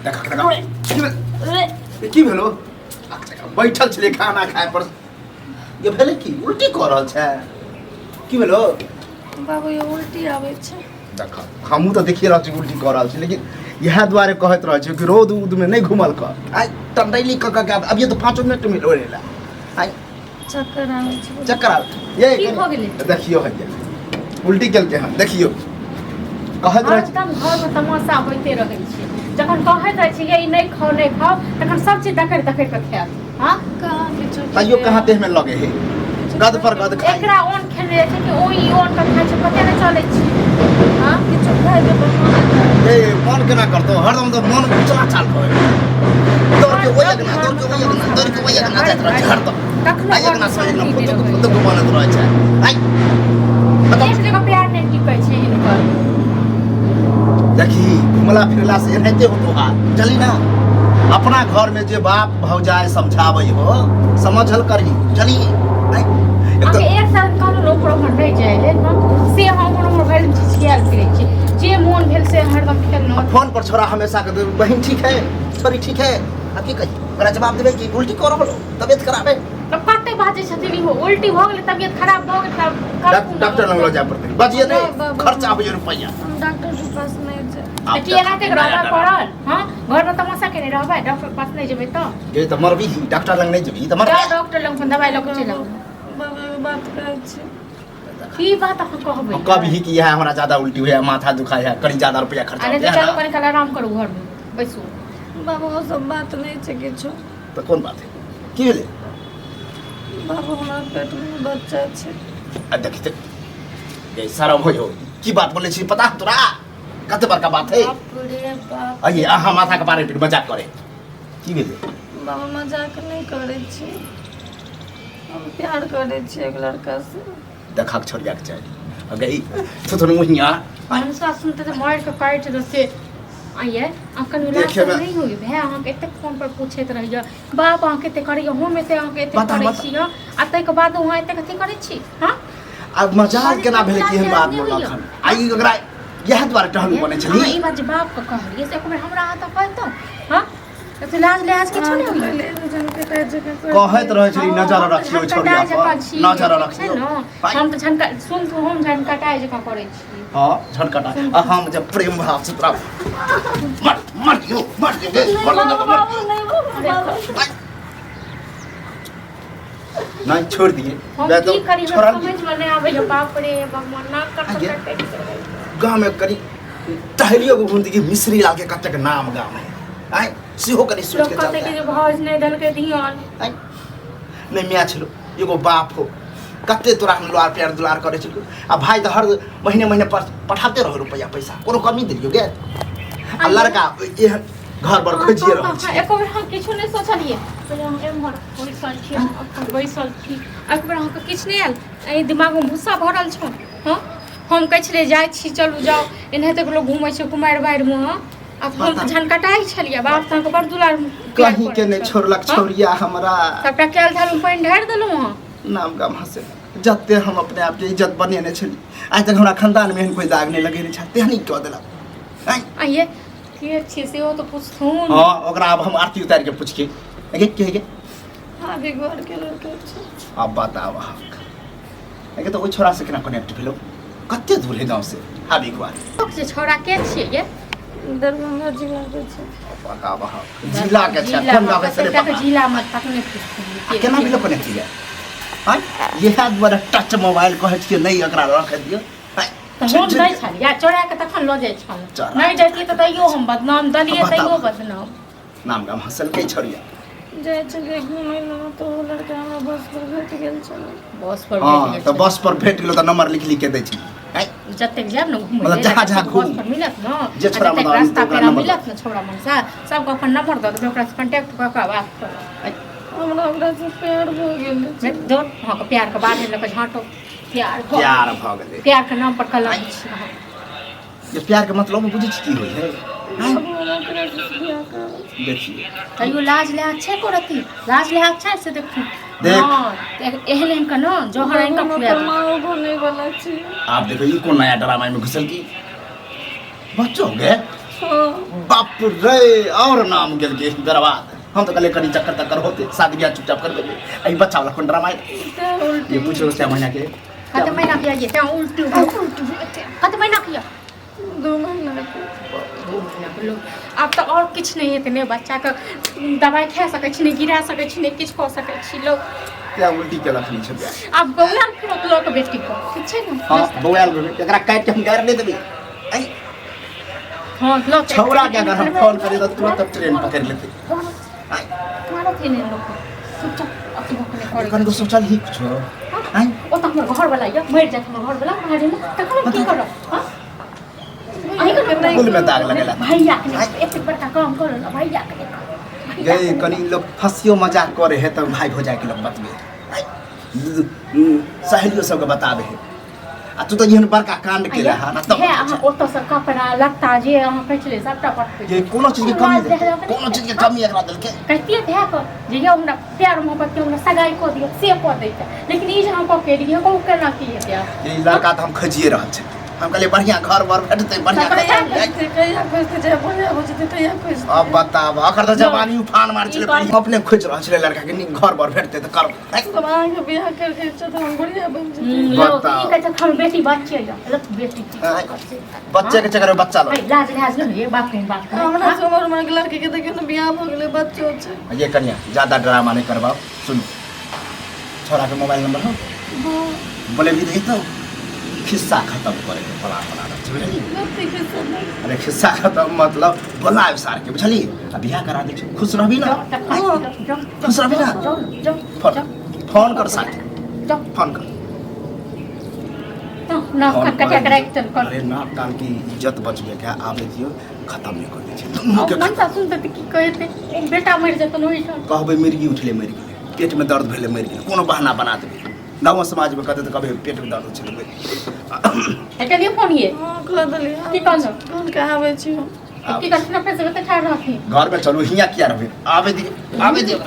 देख देख की भेल? ए, की भेलो बैठल छलै खाना खाय पर ये भेलै की उल्टी कऽ रहल छै की भेलो बाबू ये उल्टी आबै छै देख हमहूँ तऽ देखिए रहल छी उल्टी कऽ रहल छी लेकिन इएह दुआरे कहैत रहै छी कि रौद उदमे नहि घुमल कर आइ टंडैली कऽ कऽ के अभिये तऽ पाँचो मिनट मिल ओढ़े आइ चक्कर आबै छै चक्कर आबै ये की भऽ गेलै? देखियौ हैया उल्टी केलकै हन देखियौ कहैत रहै छी हरदम घरमे तमाशा होइते रहै छै जखन कहैत रहै छै ये ई नहि खाउ नहि खाउ तखन सब चीज दकड़ि दकड़ि कऽ खायत हँ कहाँ किछो तैयो कहाँ देहमे लगे है गद पर गद खाइ एकरा ओन खेने जाइ छै कि ओ ई ओन कऽ खाइ छै पते नहि चलै छै हँ किछो खाइके तऽ मोन नहि ए मन केना करतौ हरदम तऽ मन उचला चाल रहै दौड़ के ओहि अगना दौड़ के ओहि अगना दौड़ के ओहि अगना जाइत रहै छै हरदम कखनो आइ अगना से अगना शान्ति नहि फुतुक रहै फुतुक बनैत रहै छै आइ बताउ एक जगह प्यार नहि टिकै छै हिनकर देखी घुमला फिरला से एनाहिते होतो हाल बुझली ना अपना घर में जे बाप भौजाई समझाबै हो समझल करही बुझली नहीं एक अहाँके तऽ एक साल कहलहुँ ने ओकर ओकर नहि जाइ लेल हम से हम ओकर उमर भरि छिछियाल फिरै छी जे मोन भेल से हरदम खेलहुँ फोन पर छोरा हमेशा के बहन ठीक है छोरी ठीक है आ की कही ओकरा जवाब देबै कि उल्टी कर रहल हो तबियत खराब है तब कते बाजै छथिन इहो उल्टी भऽ गेलै तबियत खराब भऽ गेल तब करथुन ने। डॉक्टर लग लऽ जाय पड़तै बजिए नहि, नहि बाबू। खर्चा होइए रुपैआ हम डॉक्टर के पास नहि जायब तऽ की एनाहिते रहबै पड़ल हँ घरमे तमाशा केने रहबै डॉक्टर के पास नहि जेबै तऽ ये तऽ मरबी डॉक्टर लग नहि जेबही तऽ मरबी जाउ डॉक्टर लग अपन दवाइ लऽ कऽ चलि आउ बाबू एगो बात कहै छी की बात अहाँ कहबै कभी कि इएह हमरा ज्यादा उल्टी होइए माथा दुखाइ है कनि ज्यादा रुपैआ खर्चा अरे होइए तऽ चलू ने कनि काल आराम करू घरमे बैसू बाबू ओ सब बात नहि छै किछो तऽ कोन बात है की भेलै बाबू हमरा पेटमे बच्चा छै आ देखी तऽ ये शरम होइ हो की बात बोलै छी पता है तोरा कते बड़का बात है बाप रे बाप अये अहाँ माथा के बारे में मजाक करे की भेलै बाबू मजाक नहि करै छी हम प्यार करै छी एक लड़का से देखक छोड़िया के चाही अगे ई थुथुन मुहिया मनसा सुनते तऽ मारि कऽ काटि दे से आइए अखन लाज देखे में- नहि होइए भाय अहाँके एतेक फोन पर पूछैत रहैए बाप अहाँके एतेक करैए हम एते अहाँके एतेक बता, करै बता। छी हँ आ ताहिके बाद अहाँ एतेक अथी करै छी हँ आब मजाक केना भेलै कि एहन बात बोललक हन आ ई ओकरा इएह दुआरे टहलू बनै अहाँ छली ई बात जे बापके कहलियै से एक बेर हमरा अहाँ तऽ कहितहुँ हँ तऽ लाज लिहाज किछु नहि होइए कहैत रहै छली नजर हम तऽ रखियौ झनकटाइ छोड़िया जकाँ पर छी, नजर ठीक छै रखियौ ने? भाइ, हम तऽ झनका सुन तू हम झनकटाइ जकाँ करै छी हँ झनकटा आ हम जब प्रेम भाव से तोरा मर मर दियौ मर दियौ गे, मर दियौ, मर दियौ। नहीं छोड़ दिए हम मैं तो की करी हमरा छोड़ल समझ में नहीं आबै बाप रे भगवान नाक कट आगे। कट कटि गाँव में कनी टहलियो के घूमती कि मिश्री लाल के कतेक नाम गाँव है आय सेहो कनी सोच लोक के कहतै चलता कि जे भाउज नहि देलकै धियान आय नहीं मियाँ छलो एगो बाप हो कते तोरा हम लुआर प्यार दुलार करै छलो आ भाई तऽ हर महीने महीने पर पठाते रहो रुपैआ पैसा कोनो कमी देलियो गे आ लड़का एहन घर पर खोजिए रहल छी एको बेर हम किछु नहि सोचलियै पहिले हम एम्हर बैसल छी हम एखन बैसल छी एक बेर अहाँके किछु नहि आयल एहि दिमागमे भूसा भरल छल हँ हम कहै छलियै जाइ छी चलू जाउ एनाहिते लोक घूमै छै कुमारि बारिमे हँ आ हम तऽ झनकटाइ छलियै बाप तऽ अहाँके बड़ दुलार प्यार कहीं के करै नहीं छल। छोड़लक हँ? छौरिया हमरा सबटा कैल धैल पानि ढारि देलहुँ अहाँ नाम गाम हंसे जते हम अपने आप के इज्जत बनेने छली आइ तक हमरा खानदान में एहन कोई दाग नहीं लगेने छल तेहन ही कऽ देलक आँय? आइये के छियै सेहो तऽ पुछथुन हाँ ओकरा आब हम आरती उतारि के पूछके अगे के के अभी घर के लड़का छै अब बताब अहाँ अगे तऽ ओहि छोरा से केना कनेक्ट भेलो कते दूर है गाँव से हाबी कुआर जे छौड़ा के छियै ये दरभंगा जिला के छै बताब अहाँ जिला के छै जिला कोन गाँव के से कतेक पता जिला मे तखने पुछथुन आ केना भेलो कनेक्ट ये आँय इएह दुआरे टच मोबाइल कहै छियै नहि एकरा रखै दियौ आँय, तऽ हम दै छलियै चोरा के तखन लऽ जाइ छल चोरा। नहि जैतियै तऽ तैयो हम बदनाम देलियै बताउ। तैयो बदनाम नाम गाम हंसलकै छोड़िया जाइ छलियै घुमै लए तऽ ओ लड़का हमरा बस पर भेट गेल छलै बस पर हँ भेट गेल तऽ छलै। बस पर भेट गेलो तऽ नंबर लिख लिख के दै छी आँय, जतेक जायब ने घुमै मतलब लेल, जहाँ जहाँ बस घूम। पर मिलत ने जे छोरा आ जतेक मतलब रास्ता ओकरा पेरा नंबर मिलत ने छोरा मनसा सबके अपन नंबर दऽ देबै ओकरासँ कॉन्टैक्ट कऽ कऽ बात करब आँय, हमरा ओकरासँ प्यार भऽ गेल नहि दौड़ अहाँके प्यारके बारे लऽ कऽ झाँटो प्यार भऽ प्यार भऽ गेलै प्यार के नाम पर कलंक छी अहाँ जे प्यार के मतलब बुझै छी की होइ है अब हम ओकरा से बियाह करब देखिए तैयो लाज लिहाज छै एको रत्ती लाज लिहाज छै से देखू देख। हँ एहन एहन के ने जहर आनि कऽ हम खुआ अपन देब। माँ बने वाला छी आप देखो ये कौन नया ड्रामा में घुसल की बच्चो हो गए हाँ बाप रे और नाम गेल के बर्बाद। हम तो कहले कनी चक्कर तक्कर होते शादी ब्याह चुपचाप कर देबे, ई बच्चा वाला कोन ड्रामा है? ये पूछो 6 महीना के कते महीना के ये तें उल्टी उल्टी कते महीना के 2 महीना के। 2 महीना के लोग आब तऽ आओर किछु नहि हेतै, नहि बच्चाके दबाइ खा सकै छी, नहि गिरा सकै छी, नहि किछु कऽ सकै छी लोग। क्या उल्टी केलक नहीं छै आब बौआल फिरत लऽ कऽ बेटी के, ठीक छै ने? हां बौआल भेलै, एकरा काटि के हम गारि नहि देबै। ऐ हां लऽ के छौड़ा के अगर हम फोन करी तऽ तुरंत ट्रेन पकड़ि लेतै। मारत ही नहि लोक, चुपचाप अथी भऽ कऽ नहि कनिको सोचल ही कुछो। आँय ओ तऽ हमर घरवला यऽ, मरि जायत हमर घरवला मारे मे, तखन हम की करब? हँ कुल में दाग लगेला भैया के एतेक बड़का काम करल भैया के गई। कनी लोग हंसियो मजाक करे है तब भाई भौजाई के लोग बतबे, सहेलियो सबके बताबे है, आ तू तऽ एहन बड़का कांड केले हन आ तब हे अहाँ ओतऽ से कपड़ा लत्ता जे अहाँ कहै छलियै सबटा पठबै। जे कोनो चीज के कमी देलकै, कोनो चीज के कमी एकरा देलकै। कहितियै भाय के जे यौ हमरा प्यार मोहब्बत के हमरा सगाई कऽ दियौ, से कऽ दैते, लेकिन ई जे अहाँ कऽ के एलियै कहू केना की हेतै आब? ई लड़का तऽ हम खोजिए रहल छी, हम कहलियै बढ़िया घर बर भेटतै, बढ़िया कहिया खोजतै, कहिया खोजतै, जे बढ़िया हो जेतै तहिया खोजतै। अब बताब अकर तऽ जवानी उफान मार छलै, हम अपने खोजि रहल छलै लड़का के नीक घर बर भेटतै तऽ करब। तब अहाँके बियाह करके इच्छा तऽ हम बढ़िया बनि जेतै। बताउ। ई कहै छै हम बेटी बच्चे यऽ, लोक बेटी की बच्चे के चक्कर में बच्चा लो। लाज लिहाज नहि ये बाप के बात करै। हमरा से उमर उमर के लड़की के देखियौ ने बियाह भऽ गेलै, बच्चो छै। ये कनिया ज्यादा ड्रामा नहीं करबाओ, सुन छोरा के मोबाइल नंबर हो बोले भी नहीं तो खिस्सा खत्म करे के प्लान बना रहल छी, बुझलियै? कथी खिस्सा? अरे खिस्सा खत्म मतलब बोलायब सार के, बुझलियै? आ बियाह करा दै छी, खुश रहबी ना? खुश रहबी ना? फोन फोन कर सार के, फोन कर। नाक कान कटिया के राखि देल कर। अरे नाक कान की इज्जत बचबे के आबे दियौ, खत्म नहीं कर दै छी दुनू के। मनसा सुनतै तऽ की कहतै? बेटा मरि जेतन ओहिठाम। कहबै मिर्गी उठलै मरि गेलै, पेट में दर्द भेलै मरि गेलै, कोनो बहाना बना देबै। गाँव समाज में कहते तऽ कहबै पेट में दर्द छलै मरि गेलै। कए दियौ फोन ये? हँ कऽ देलियै। की कहलौ? फोन के आबै छी हम। की करथिन अपने से ठाढ़ रहथिन। घर में चलू, हियाँ किया रहबै? आबे दियौ, आबे दियौ।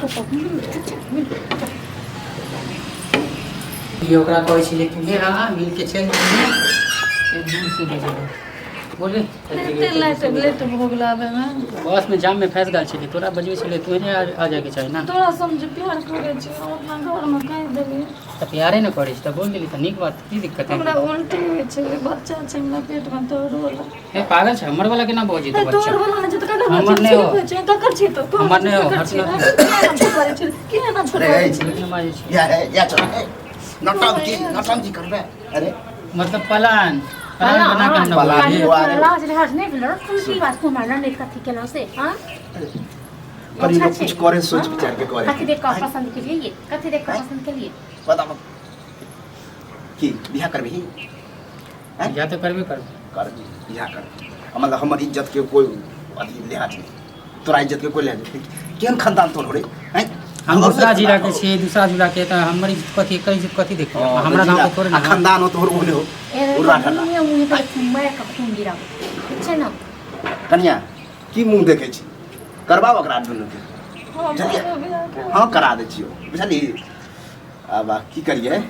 ई ओकरा कहै छलै कि हे आ मिलके चलि जेबै, से दूर से बजेबै बोले। एते लेट लेट भऽ गेल आबैमे। बस में जाम में फँसि गेल छलियै, तोरा बजबै छलै, तोहे आ जायके चाही ना। तोरा समझ प्यार करै छी, हम अपना घरमे कहि देलियै। तऽ प्यारे ने करै छी तऽ बोल देली तऽ नीक बात, की दिक्कत है? हमरा उल्टी होइ छलै, बच्चा छै हमरा पेटमे तोहर वाला। हे पागल छै, हमर वाला केना भऽ जेतै बच्चा? तोहर वाला नहि छै तऽ ककर हमर बच्चा नहि हो। छै? छै ककर छै तऽ तोहर हमर नहि हो, ककर छै? हट ना। किया ना छोड़बै छै? किया ना छोड़बै अरे, छै? लेकिन बाजै छी। या है या चल नौटंकी नौटंकी करबै। अरे मतलब प्लान प्लान बना के हमरा प्लान बोलली। हुआ रे। लाज लिहाज नहि भेल तू की बात तू हमरा नहि कथी केलौ से? हाँ कनी लोग कुछ करे सोच विचार के करे। कथी देख कऽ पसंद केलियै ये? कथी देख कऽ पसंद केलियै? बताब की बियाह करबही? बियाह तऽ करबे करबै। करबी बियाह कर, मतलब हमर इज्जत के कोई अथी लिहाज नहीं, तोरा इज्जत के कोई लिहाज नहीं। केहन खानदान तोर हो रे? हैं? हम दूसरा जिला के छियै, दूसरा जिला के तऽ हमर इज्जत कथी, एकर इज्जत कथी देखियौ? हाँ, हमरा गाँव के थोड़े आ ना। खानदान हो तोहर ओहने हो उर्रा ठंडा। मुँहे मुँहे पर मारि कऽ खून गिराबै, ठीक छै ने? कनिया की मुँह देखै छी? करबाओ ओकरा दुनू के। हँ बुझलियै? बियाह करा। हाँ करा दै छियौ, बुझली? आब की करियै?